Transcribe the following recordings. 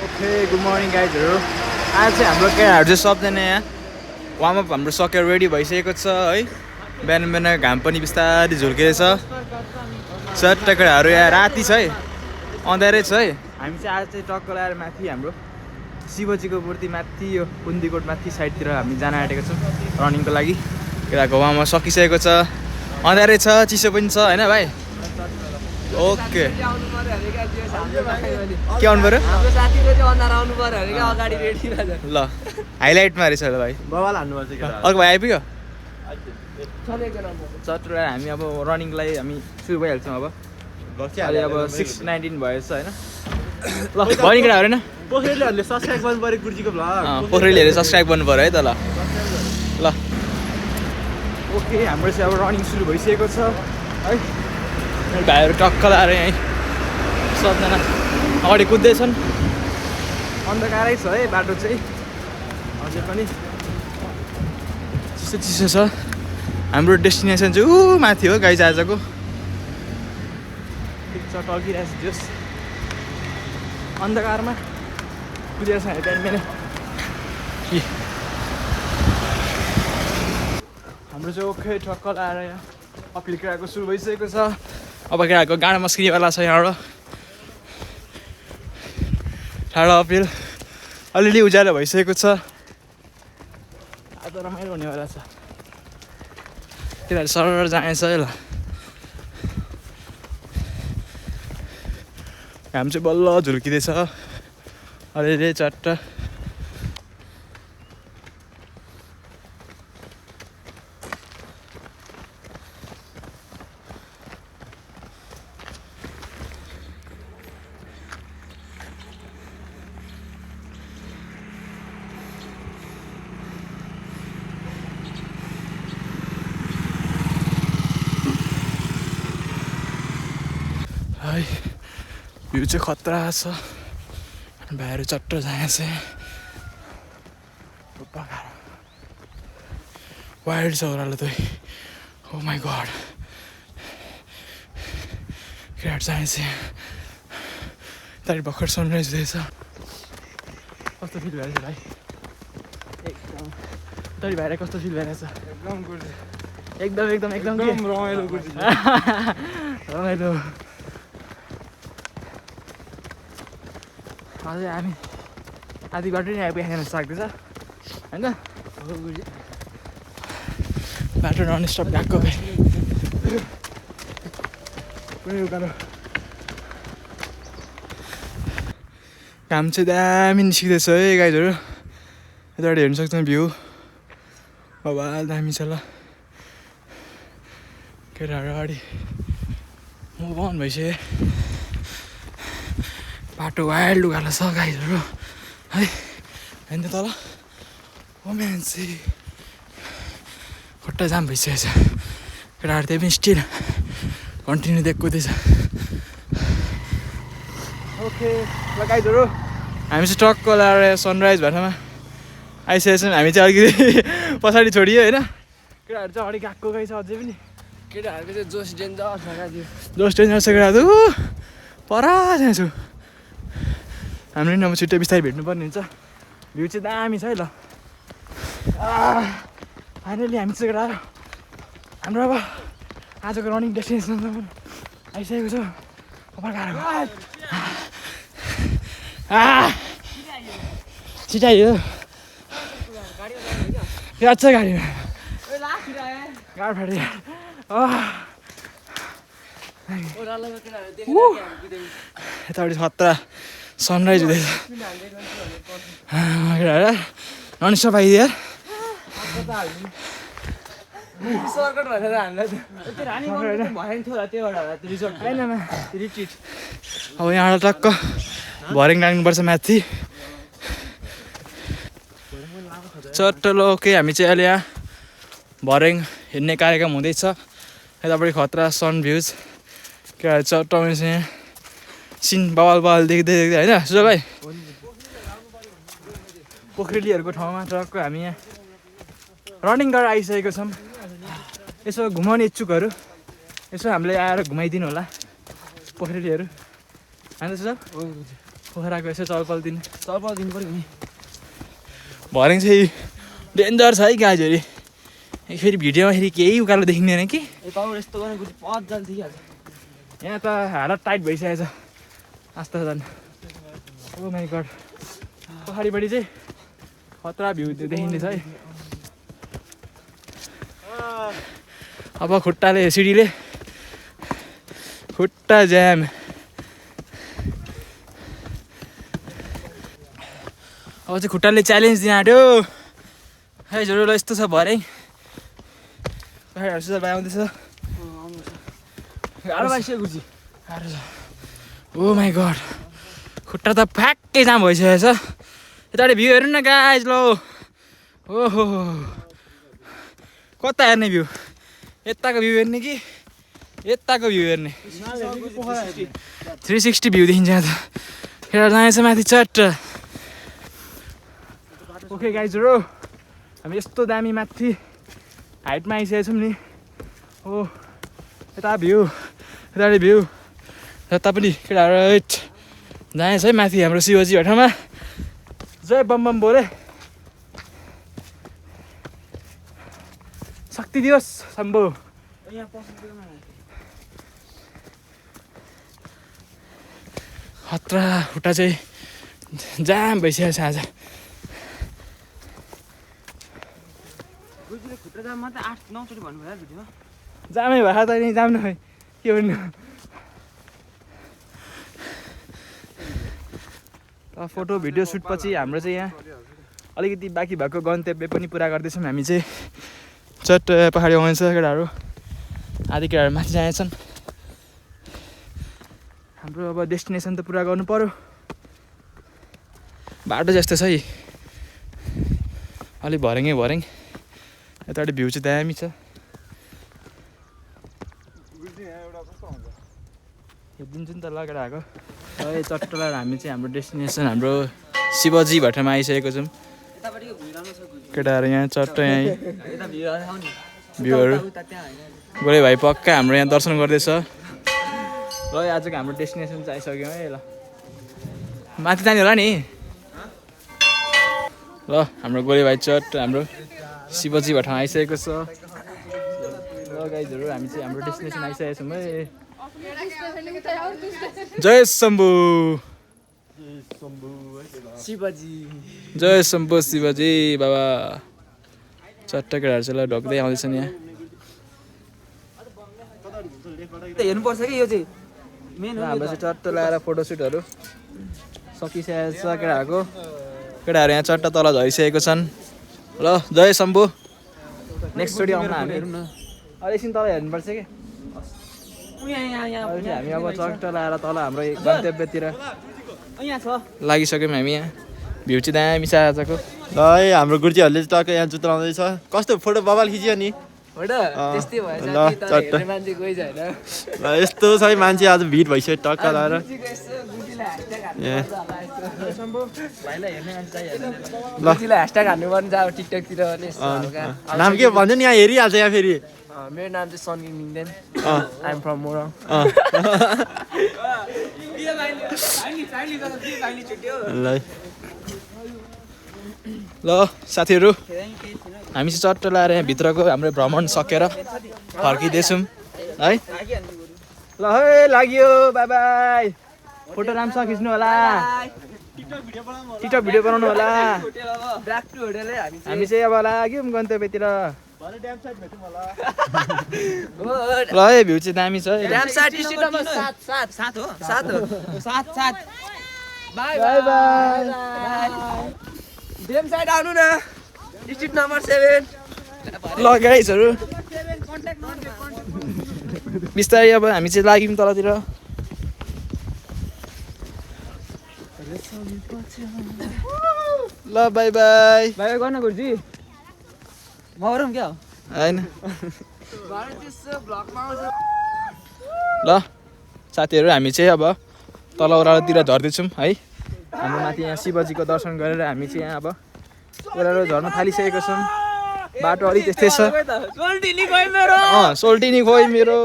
okay good morning गाइजहरू आज चाहिँ हाम्रो केटाहरू चाहिँ सबजना यहाँ वार्मअप हाम्रो सकेर रेडी भइसकेको छ है बिहान बिहान घाम पनि बिस्तारै झुल्किरहेछ सट्टा केटाहरू यहाँ राति छ है अँध्यारै छ है हामी चाहिँ आज चाहिँ टक्क लगाएर माथि हाम्रो शिवजीको मूर्ति माथि यो कुन्दीकोट माथि साइडतिर हामी जान आँटेको छौँ रनिङको लागि केटाको वार्मअप सकिसकेको छ अँध्यारै छ चिसो पनि छ होइन भाइ ओके के आउनु पऱ्यो ल हाइलाइटमा रहेछ ल भाइ अर्को भाइ आइपुग्यो चट्र हामी अब रनिङलाई हामी सुरु भइहाल्छौँ अब अहिले अब 6:19 भएछ होइन ल भयो नि केटाहरू होइन पोखरेलीहरूले सब्सक्राइब गर्नु पऱ्यो गुरुजीको भ्लग पोखरेलीहरूले सब्सक्राइब गर्नु पऱ्यो है त ल ओके हाम्रो चाहिँ अब रनिङ सुरु भइसकेको छ है भाइहरू टक्क लाएर यहीँ सबजना अगाडि कुद्दैछन् अन्धकारै छ है बाटो चाहिँ अझै पनि चिसो चिसो छ हाम्रो डेस्टिनेसन चाहिँ ऊ माथि हो गाइज आजको ठिक छ टल्किरहेको छ जोस् अन्धकारमा कुदेर छ बिहान बिहान हाम्रो चाहिँ ओके ठक्क लाएर यहाँ अपिल केटाको सुरु भइसकेको छ अब केटाको गाडा मस्किनेवाला छ यहाँबाट ठाडो अपिल अलिअलि उज्यालो भइसकेको छ आज रमाइलो हुनेवाला छ केटाहरू सरर जानेछ है ल घाम चाहिँ बल्ल झुल्किँदैछ अलिअलि चट्ट है भ्यू चाहिँ खतरा छ भाइहरू चट्ट जानेछ वाइल्ड छ ओह्रालो त ओ माई गड केटाहरू जानेछ तारि भर्खर सनराइज हुँदैछ कस्तो फिल भइरहेछ भाइ एकदम तरी भाइलाई कस्तो फिल भइरहेछ एकदम एकदम एकदम एकदम रमाइलो रमाइलो अझै हामी आधी बाटो नै आइपुगेन सक्दैछ होइन बाटो नन स्टप गएको भाइ कुनै उकालो घाम चाहिँ दामी निस्किँदैछ है गाइजहरू यताबाट हेर्नु सक्छौँ भ्यू बाबा दामी छ ल केटाहरू अगाडि म बन्द भइसक्यो बाटो वाइल्ड उकालो छ गाइजहरू है होइन त तल ओ मान्छे खट्टा जाम भइसकेको छ केटाहरू त्यही पनि स्टिल कन्टिन्यू देख्दैछ ओके ल गाइजहरू हामी चाहिँ टक्क लगाएर सनराइज भाटामा आइसकेको छौँ हामी चाहिँ अलिकति पछाडि छोडियो होइन केटाहरू चाहिँ अगाडि गएको गइ छ अझै पनि केटाहरूको चाहिँ जोस डेन्जर छ जोस डेन्जर छ केटाहरू पर जान्छु हाम्रो नि अब छिट्टै बिस्तारै भेट्नुपर्ने हुन्छ भ्यू चाहिँ दामी छ है ल फाइनली हामी चाहिँ केटाहरू हाम्रो अब आजको रनिङ डेस्टिनेसनसम्म आइसकेको छ कपाल गाह्रो छिटाइयो याद छ गाडीमा गाडी फाट्यो यतापट्टि खतरा सनराइज हुँदैछ नन स्टप आइदियो अब यहाँबाट टक्क भरेङ लाग्नुपर्छ माथि चट्टलो ओके हामी चाहिँ अहिले यहाँ भरेङ हिँड्ने कार्यक्रम हुँदैछ यतापट्टि खतरा सन भ्युज के चट्टाउने चाहिँ यहाँ सिन बवाल बवाल देख्दै देख्दै होइन सुजल भाइ पोखरेलीहरूको ठाउँमा टक्क हामी यहाँ रनिङ गरेर आइसकेको छौँ यसो घुमाउने इच्छुकहरू यसो हामीले आएर घुमाइदिनु होला पोखरेलीहरू होइन सुजल पोखराको यसो चलपल दिनु पर्यो नि भरेङ चाहिँ डेन्जर छ है गाजहरू फेरि भिडियोमा फेरि केही उकालो देखिँदैन कि यताबाट यस्तो गर्ने गुटी मजाले देखिहाल्छ यहाँ त हालत टाइट भइसकेको छ आस्ता झन् ओ माई गड पछाडिपट्टि चाहिँ खतरा भ्यू देखिँदैछ है अब खुट्टाले सिडीले खुट्टा ज्याम अब चाहिँ खुट्टाले च्यालेन्ज दिन आँट्यो है जरुर यस्तो छ भरे पछाडिहरू सुझाव आउँदैछ गाह्रो भइसक्यो गुटी गाह्रो छ ओ माई गड खुट्टा त फ्याक्कै जाम भइसकेको छ यताबाट भ्यू हेर्नु न गाइज लो ओहो कता हेर्ने भ्यू यताको भ्यू हेर्ने कि यताको भ्यू हेर्ने 360 भ्यू देखिन्छ यहाँ त एउटा जानेछ माथि चट्ट ओके गाइजहरू हामी यस्तो दामी माथि हाइटमा आइसकेको छौँ नि हो यता भ्यू यतापट्टि भ्यू यता पनि केटाहरू जानेछ है माथि हाम्रो शिवजी भट्टामा जय बम बम बोले शक्ति दिवस शम्भु खतरा खुट्टा चाहिँ जाम भइसकेको छ आज खुट्टा जाम मात्रै 8-9 चोटि भन्नुभयो भिडियोमा जामै भएर त नि जाम न खै के भन्नु फोटो भिडियो सुटपछि हाम्रो चाहिँ यहाँ अलिकति बाँकी भएको गन्तव्य पनि पुरा गर्दैछौँ हामी चाहिँ चट्ट पहाडी आउँछ केटाहरू आधी केटाहरू माथि जानेछन् हाम्रो अब डेस्टिनेसन त पुरा गर्नु पर्यो बाटो जस्तो छ है अलिक भरेङ यतापट्टि भ्यू चाहिँ दामी छ हेरिदिन्छु नि त लगेर आएको है चट्टलाई हामी चाहिँ हाम्रो डेस्टिनेसन हाम्रो शिवजी भट्टामा आइसकेको छौँ केटाहरू यहाँ चट्ट यहाँ भ्यूहरू गोले भाइ पक्का हाम्रो यहाँ दर्शन गर्दैछ ल आजको हाम्रो डेस्टिनेसन चाहिँ आइसक्यौँ है ल माथि जाने होला नि ल हाम्रो गोले भाइ चट्ट हाम्रो शिवजी भट्टामा आइसकेको छ ल गाइजहरू हामी चाहिँ हाम्रो डेस्टिनेसन आइसकेको छौँ है जय शम्भु शिवजी जय शम्भु शिवजी बाबा चट्ट केटाहरू चाहिँ ल ढोक्दै आउँदैछन् यहाँ हेर्नुपर्छ कि यो चाहिँ मेन हाम्रो चाहिँ चट्ट लगाएर फोटोसुटहरू सकिसकेको छ केटाहरूको केटाहरू यहाँ चट्ट तल झरिसकेको छन् ल जय शम्भु नेक्स्टचोटि आउन हामी अलिक एकछिन तल हेर्नुपर्छ कि हामी अब चट्ट लगाएर तल हाम्रो गन्तव्यतिर लागिसक्यौँ हामी यहाँ भ्यू चाहिँ दामी छ आजको ल है हाम्रो गुर्जीहरूले चाहिँ टक्क यहाँ जुत्राउँदैछ कस्तो फोटो बबाल खिच्यो नि ल चट्ट ल यस्तो छ है मान्छे आज भिड भइसक्यो टक्क लगाएर ल ह्यासट्याग हान्नु पर्ने छ अब टिकटकतिर नाम के भन्छ नि यहाँ हेरिहाल्छ यहाँ फेरि मेरो नाम चाहिँ सन्नी मिङदेन आइएम फ्रम मोरङ ल ल साथीहरू हामी चाहिँ चट्ट लगाएर यहाँ भित्रको हाम्रो भ्रमण सकेर फर्किँदैछौँ है ल है लाग्यो बाई बाई फोटो राम्रो छ खिच्नु होला टिकटक भिडियो बनाउनु होला हामी चाहिँ अब लाग्यौँ गन्तव्यतिर ल है भ्यू चाहिँ दामी छ बाई बाई डेम साइड आउनु न डिस्ट्रिक्ट नम्बर 7 ल गाइजहरू बिस्तारै अब हामी चाहिँ लाग्यौँ तलतिर ल बाई बाई बाई गर्न गुरुजी म गरौँ क्या होइन ल साथीहरू हामी चाहिँ अब तल ओह्रालोतिर झर्दैछौँ है हाम्रो माथि यहाँ शिवजीको दर्शन गरेर हामी चाहिँ यहाँ अब ओह्रालो झर्न थालिसकेको छौँ बाटो अलिक त्यस्तै छ सोल्टिनी खोइ मेरो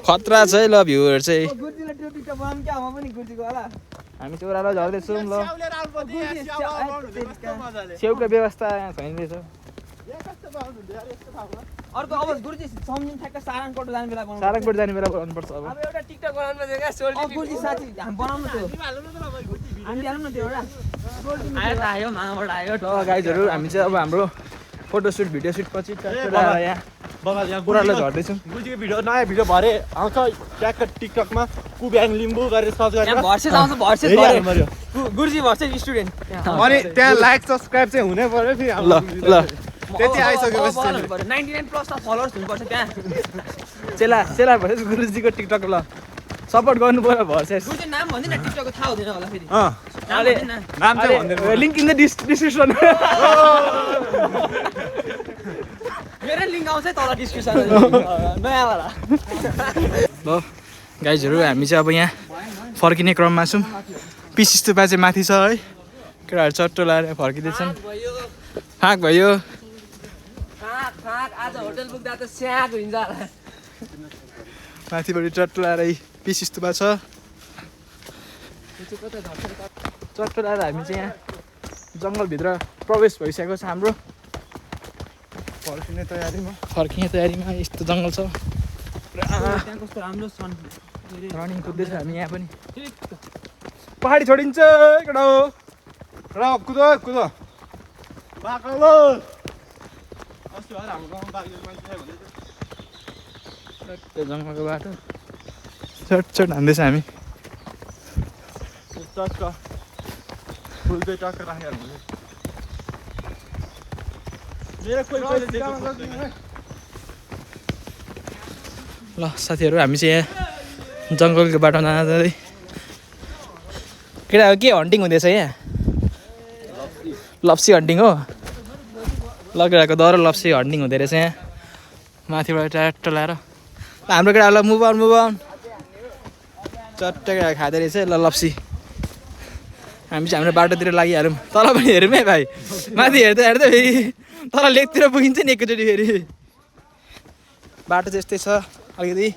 खतरा छ है ल भ्यूहरू चाहिँ गुर्जीले त्यो टिकटक बनाउनु क्या म पनि गुर्जीको होला हामी चाहिँ ओह्रालो झर्दैछौँ ल छेउको व्यवस्था यहाँ छैन रहेछ अर्को अब गुर्जी सम्झिन ठ्याक्क सारङकोट जाने बेला बनाउनु सारङकोट जाने बेला बनाउनुपर्छ अब अब एउटा टिकटक बनाउनु पर्छ क्या सोल्टी गुर्जी साथी हामी बनाउनु त्यो हामी हाल्नु न त्यो एउटा आयो त आयो माबाट आयो ल गाइजहरू हामी चाहिँ अब हाम्रो फोटोसुट भिडियो सुट पछि यहाँ बगाल यहाँ ओह्रालो झर्दैछौँ गुल्जीको भिडियो नयाँ भिडियो भरे आउँछ ट्याक्क टिकटकमा कुब्याङ लिम्बू गरेर सर्च गरेर यहाँ भर्सेस आउँछ भर्सेस हेरिहाल्नु गरे गुर्जी भर्सेस स्टुडेन्ट अनि त्यहाँ लाइक सब्सक्राइब चाहिँ हुनै पर्यो फेरि ल ल त्यति आइसकेपछि 99 प्लस त फलोवर्स हुनुपर्छ त्यहाँ चेला भएछ गुरुजीको टिकटक ल सपोर्ट गर्नु पर्यो भर्सेस गुर्जी नाम भन्दैन टिकटकको थाहा हुँदैन होला फेरि नाम चाहिँ भन्दैन लिङ्क इन द डिस्क्रिप्सन मेरो लिङ्क आउँछ है तल डिस्क्रिप्सन नयाँवाला ल गाइजहरू हामी चाहिँ अब यहाँ फर्किने क्रममा छौँ पिस स्तुपा चाहिँ माथि छ है केटाहरू चट्टो लाएर फर्किँदैछन् फाँक भयो आज होटल पुग्दा त स्याहाको हिँड्छ होला माथिबाट चट्टो लाएर पिस स्तुपा छ चट्टो लाएर हामी चाहिँ यहाँ जङ्गलभित्र प्रवेश भइसकेको छ हाम्रो फर्किने तयारीमा यस्तो जङ्गल छ त्यहाँ कस्तो राम्रो सन रनिङ कुद्दैछ हामी यहाँ पनि पहाडी छोडिन्छ केटा हो र कुद बाकलो अस्ति भएर हाम्रो गाउँमा बाघले मान्छे भन्दै त्यो जङ्गलको बाटो चट हान्दैछ हामी टक्क फुल चाहिँ टक्क राखेर हुन्छ मेरो कोही ल साथीहरू हामी चाहिँ यहाँ जङ्गलको बाटोमा जाँदै केटा के हन्टिङ हुँदैछ यहाँ लप्सी हन्टिङ हो लगेको दह्रो लप्सी हन्टिङ हुँदो रहेछ यहाँ माथिबाट ट्याक्टर लाएर हाम्रो केटाहरूलाई मुभ आउन चट्ट केटा खाँदो रहेछ ल लप्सी हामी चाहिँ हाम्रो बाटोतिर लागिहाल्यौँ तल पनि हेरौँ है भाइ माथि हेर्दै फेरि तल लेकतिर पुगिन्छ नि एकैचोटि फेरि बाटो चाहिँ यस्तै छ अलिकति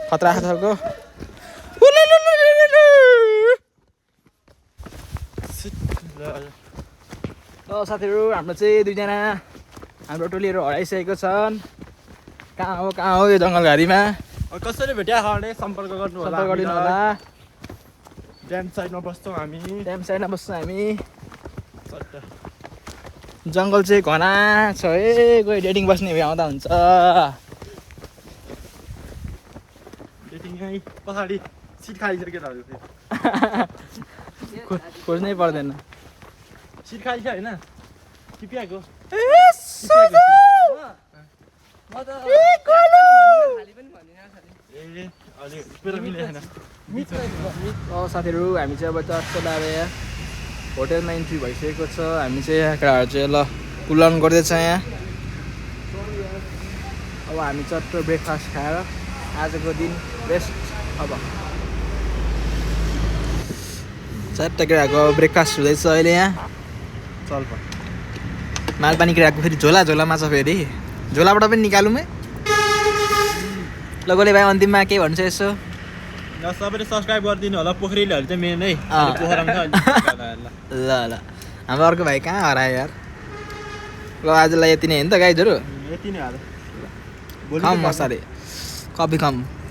खतरा खालको ल साथीहरू हाम्रो चाहिँ दुईजना हाम्रो टोलीहरू हराइसकेको छन् कहाँ हो यो जङ्गलघारीमा कसरी भेट्या खाने सम्पर्क गर्नु होला गरिदिनु होला ड्याम साइडमा बस्छौँ हामी ड्याम साइडमा बस्छौँ हामी जङ्गल चाहिँ घना छ है कोही डेटिङ बस्ने भए आउँदा हुन्छ डेटिङ यहीँ पछाडि सिट खाइसक्यो केटाहरू खोज्नै पर्दैन सिट खाइसक्यो होइन कि प्याएको साथीहरू हामी चाहिँ अब चर्च लाएर होटेलमा इन्ट्री भइसकेको छ हामी चाहिँ यहाँ केटाहरू चाहिँ ल कुलाउन गर्दैछ यहाँ अब हामी चट्ट ब्रेकफास्ट खाएर आजको दिन रेस्ट अब चट्ट केटाको ब्रेकफास्ट हुँदैछ अहिले यहाँ चल मालपानी केटाको फेरि झोलामा छ फेरि झोलाबाट पनि निकालौँ है ल गोले भाइ अन्तिममा के भन्छ यसो सबैले सब्सक्राइब गरिदिनु होला पोखरेलीहरू चाहिँ मेन है पोखरामा छ ल हाम्रो अर्को भाइ कहाँ हरायो यार ल आजलाई यति नै हो नि त गाइजहरू यति नै हाल खाऊँ मसाले कफी खाऊँ